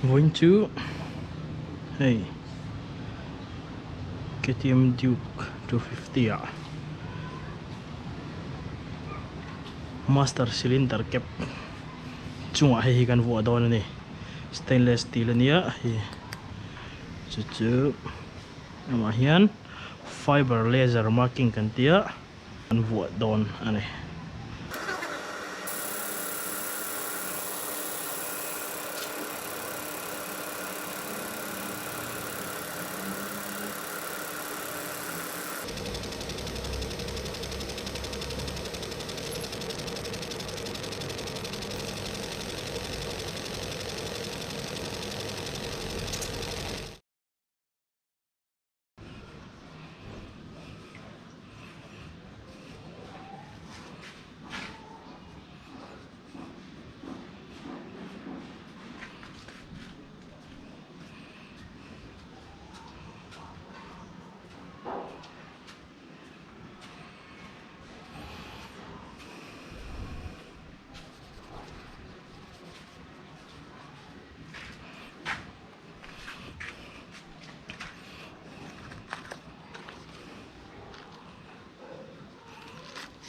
Vawiin chu hei KTM Duke 250 ah master cylinder cap chungah hei hi kan vuah dawn a ni stainless steel a nia hei chu chu amah hian fiber laser marking kan tia. An vuah dawn a ni.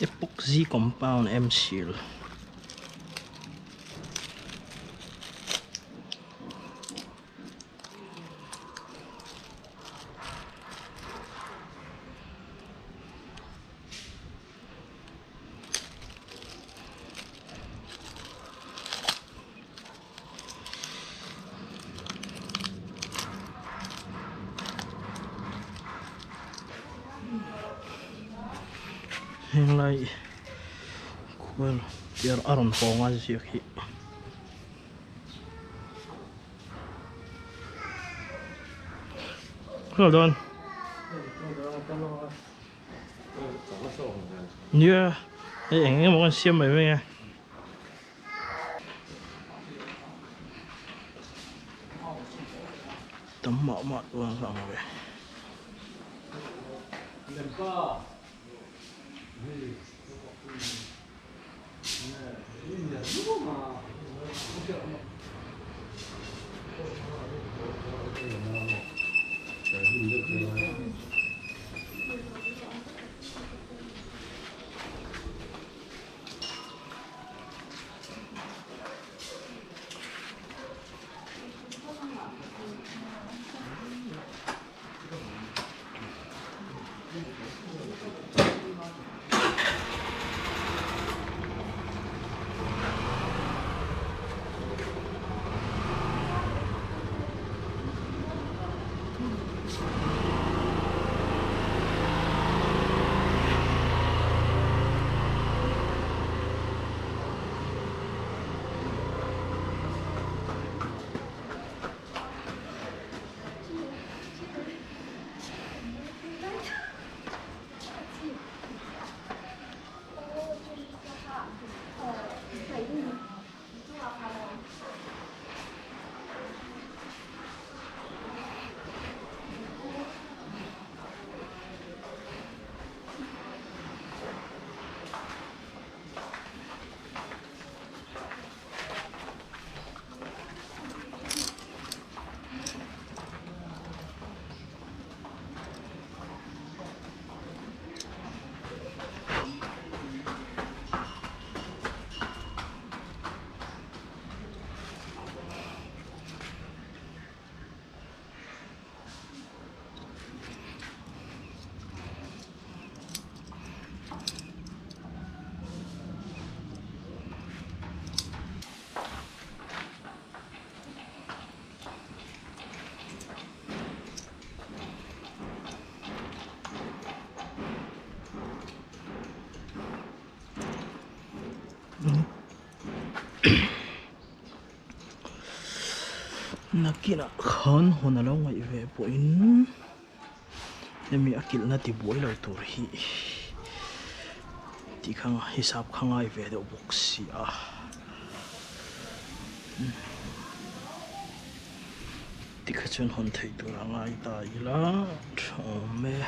Epoxy compound M seal. Heng lai khual tir a rawn pawng a ziak hi. Khual dawn. Nia hei eng emaw kan siam mai mai a. Tam mah mah chuan a ang ve. Nakinah khan hawn a lo ngaih ve pawhin hemi a kilhna ti buai lo tur hi tih kha hisap kha ngai ve deuh bawk si a tikha chuan hawn theih tur a ngai ta ila tha awm e.